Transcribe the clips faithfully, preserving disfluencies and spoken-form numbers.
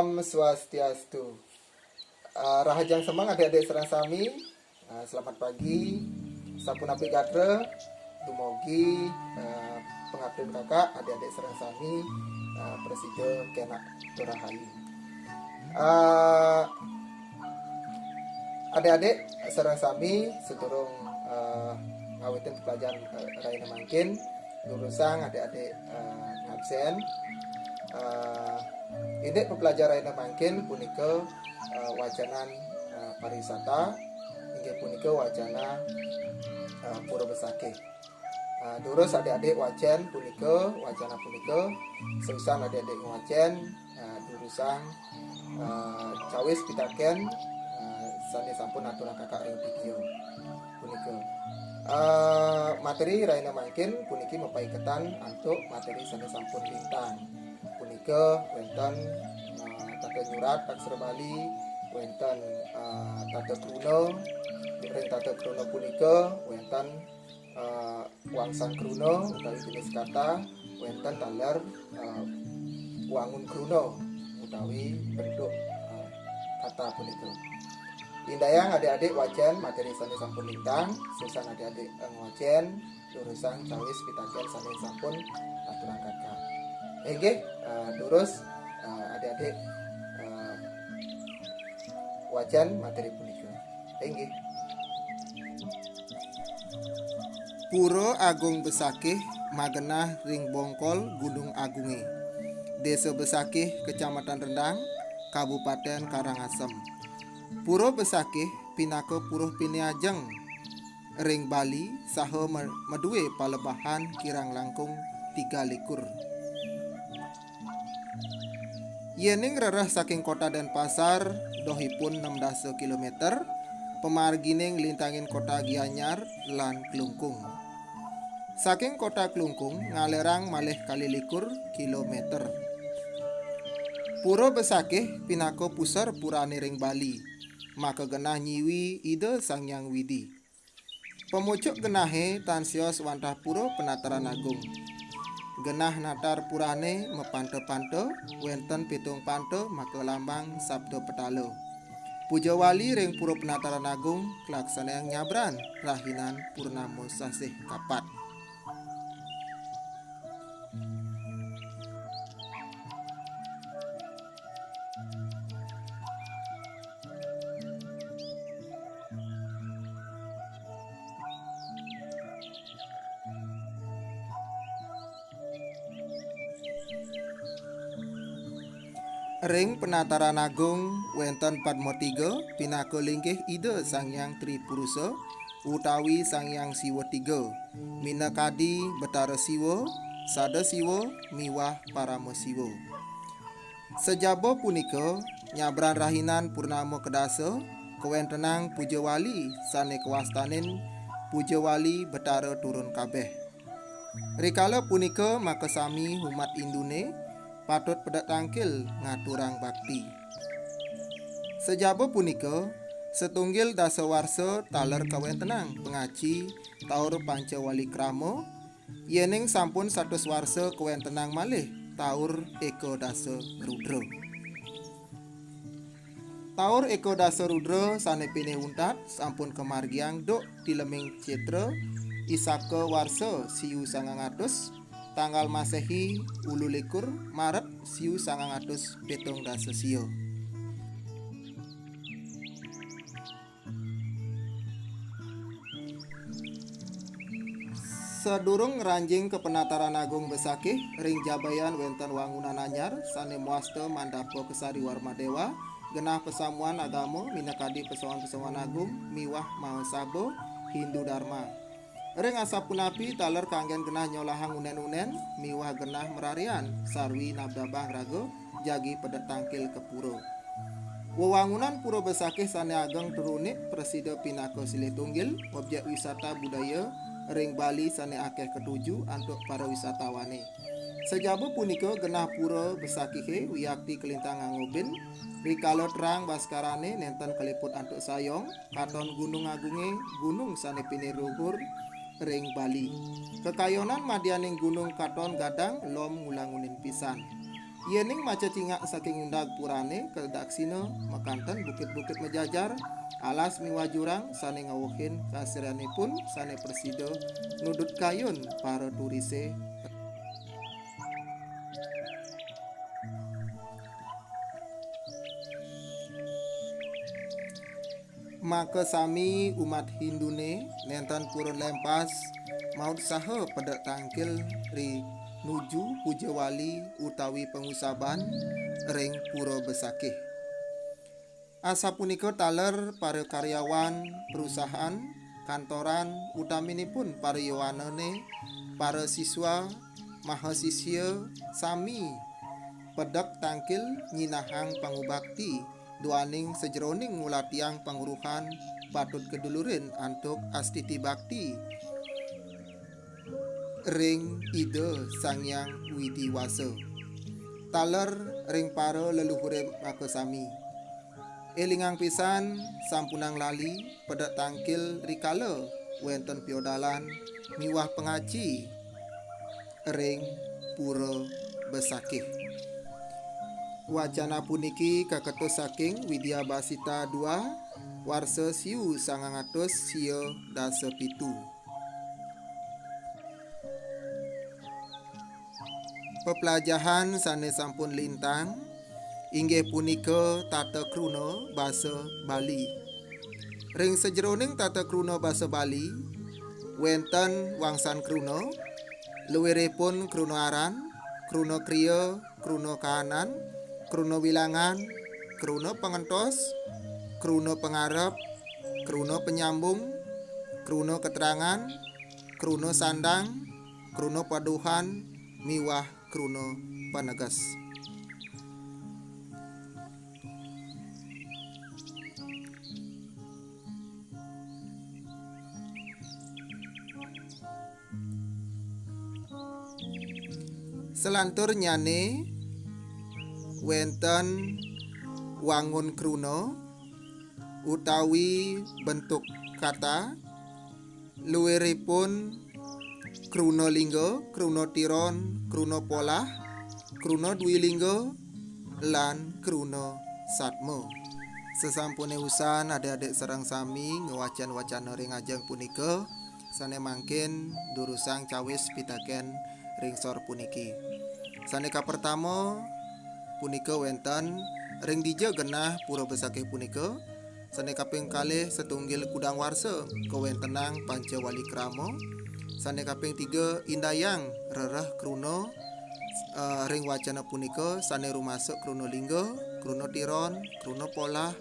Om Swastiastu. Eh, rahajeng semeng adik-adik sareng sami. Eh, selamat pagi. Sapunapi gatra? Dumogi, eh, pangaptin kakak, adik-adik sareng sami, eh, prasida kenak tur rahayu. Eh, adik-adik sareng sami, sadurung, eh, ngawitin pelajaran, eh, rahina mangkin, durusang adik-adik, eh, ngabsen. Eh, indik pepelajaran rahina mangkin punika, eh, wacanan, eh, pariwisata, inggih punika wacana, eh, Pura Besakih. Eh, durus adik-adik wacen punika, wacana punika, seusan adik-adik ngwacen, eh, durusang, eh, cawis pitaken, eh, sane sampun aturang kakak ring video punika. Eh, materi rahina mangkin puniki mapaiketan antuk materi sane sampun lintang. Punika wenten, eh, tata nyurat aksara Bali, wenten, eh, tata kruna, ring tata kruna punika wenten, eh, wangsan kruna utawi jenis kata, wenten taler, eh, wangun kruna utawi bentuk, eh, kata punika. Indayang adik-adik wacen materi sane sampun lintang, seusan adik-adik, eh, ngwacen, durusang cawis pitaken sane sampun aturang kakak. Inggih, eh, durus, eh, adik-adik, eh, wacen materi punika. Inggih. Pura Agung Besakih magenah ring bongkol Gunung Agunge. Desa Besakih, Kecamatan Rendang, Kabupaten Karangasem. Pura Besakih pinaka puruh pinih ajeng ring Bali saha me-, madue palebahan kirang langkung tiga likur. Yening rereh saking Kota Denpasar dohipun enam dasa kilometer, pamargine nglintangin Kota Gianyar lan Klungkung. Saking Kota Klungkung ngalerang malih kalih likur kilometer. Pura Besakih pinaka pusar purane ring Bali, maka genah nyiwi Ida Sang Hyang Widi. Pamucuk genahe tan sios wantah pura penataran agung. Genah natar purane mapanta-panta, wenten pitung panta maka lambang sabda petala. Puja wali ring pura penataran agung kalaksanayang nyabran rahinan purnama sasih Kapat. Ring penataran agung wenten Padma Tiga pinaka linggih Ida Sang Hyang Tri Purusa utawi Sang Hyang Siwa Tiga, minakadi Betara Siwa, Sada Siwa, miwah Parama Siwa. Sajaba punika, nyabran rahinan purnama kedasa, kawentenang puja wali sane kawastanin puja wali Betara Turun Kabeh. Rikala punika makasami umat Hindune patut pedek tangkil ngaturang bakti. Sajaba punika, satunggil dasa warsa taler kawentenang pangaci taur Pancawali Krama, yening sampun satus warsa kawentenang malih taur Eka Dasa Rudra. Taur Eka Dasa Rudra sane pinih untat sampun kamargiang duk tileming citra Isaka warsa siu sangang atus, tanggal Masehi ulu likur Maret siu sangang atus pitung dasa sia. Sadurung ngranjing ka Penataran Agung Besakih, ring Jabayan wenten wangunan anyar sane mawasta Mandapa Kesari Warmadewa, genah pasamuan agama minakadi pasamuan-pasamuan agung miwah mahasaba Hindu Dharma. Ring asapunapi taler kanggen genah nyolahang unen-unen miwah genah mararian sarwi nabdabang raga jagi pedek tangkil ka pura. Wewangunan Pura Besakih sane ageng tur unik prasida pinaka silih tunggil objek wisata budaya ring Bali sane akeh katuju antuk para wisatawane. Sajaba punika genah Pura Besakihe wiakti kalintang ngangobin, rikala terang baskarane nenten kaliput antuk sayong, katon gunung agunge, gunung sane pinih luhur ring Bali. Kekayonan madyaning gunung katon gadang lom ngulangunin pisan. Yéning macecingak saking undag purané kadaksina makanten bukit-bukit majajar, alas miwah jurang sané ngawehin kasrianipun sané prasida nudut kayun para turisé. Makasami umat Hinduné nénten purun lempas mautsaha pedek tangkil ri nuju pujawali utawi pangusaban ring Pura Besakih. Asapunika taler para karyawan perusahaan, kantoran, utaminipun para yowanané, para siswa, mahasisya, sami pedek tangkil nyinahang pangubakti duaning sajeroning ngulatiang pangruhan patut kadulurin antuk astiti bakti ring Ida Sang Hyang Widi Wasa. Taler ring para leluhuré makasami. Élingang pisan, sampunang lali pedek tangkil rikala wénten piodalan miwah pangaci ring Pura Besakih. Wacana puniki kaketus saking Widya Basita dua, warsa siu sangang atus sia dasa pitu. Peplajahan sané sampun lintang inggih punika tata kruna basa Bali. Ring sajeroning tata kruna basa Bali, wénten wangsan kruna, luiripun kruna aran, kruna kriya, kruna kahanan, kruna wilangan, kruna pangentos, kruna pangarep, kruna panyambung, kruna keterangan, kruna sandang, kruna paduhan, miwah kruna paneges. Selanturnyané wénten wangun kruna utawi bentuk kata, luiripun kruna lingga, kruna tiron, kruna polah, kruna dwi lingga, lan kruna satma. Sasampuné usan adik-adik sareng sami ngwacan wacana ring ajeng punika, sané mangkin durusang cawis pitakén ring sor puniki. Sané kapertama punika wénten ring dija genah Pura Besakih punika, sané kaping kalih satunggil kudang warsa kawéntenang panca wali krama, sané kaping tiga indayang rereh kruna, eh, ring wacana punika sané rumasuk kruna lingga, kruna tiron, kruna polah,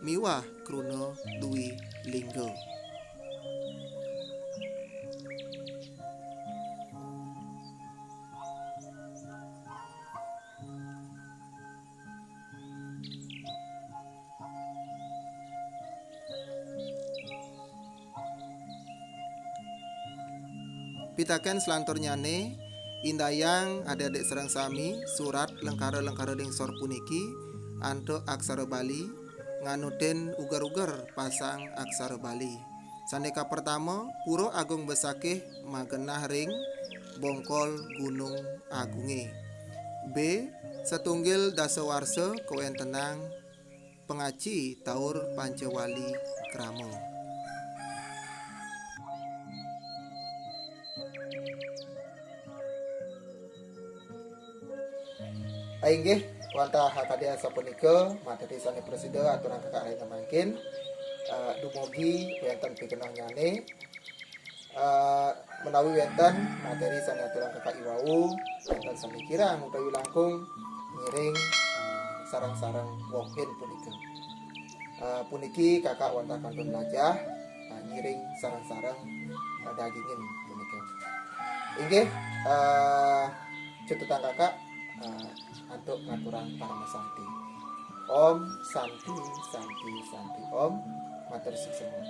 miwah kruna dwi lingga. Pitakén selanturnyané, indayang adik-adik sareng sami surat lengkara-lengkara ring sor puniki antuk aksara Bali, nganutin uger-uger pasang aksara Bali. Sané kapertama, Pura Agung Besakih magenah ring bongkol Gunung Agungé. B, satunggil dasawarsa kawéntenang pangaci taur panca wali krama. Ah, inggih, wantah kadi asapunika, materi sané prasida aturang kakak ring mangkin, eh, dumugi wénten pikenohnyané, eh, menawi wénten materi sané aturang kakak iwau, wénten sané kirang utawi langkung ngiring, eh, sareng-sareng wohin punika. Eh, puniki kakak wantah kantun lajah, eh, ngiring sareng-sareng, eh, dagingin punika. Inggih, eh, cutetang kakak, eh, antuk ngaturang paramasanti. Om Santi, Santi, Santi Om. Matur suksma.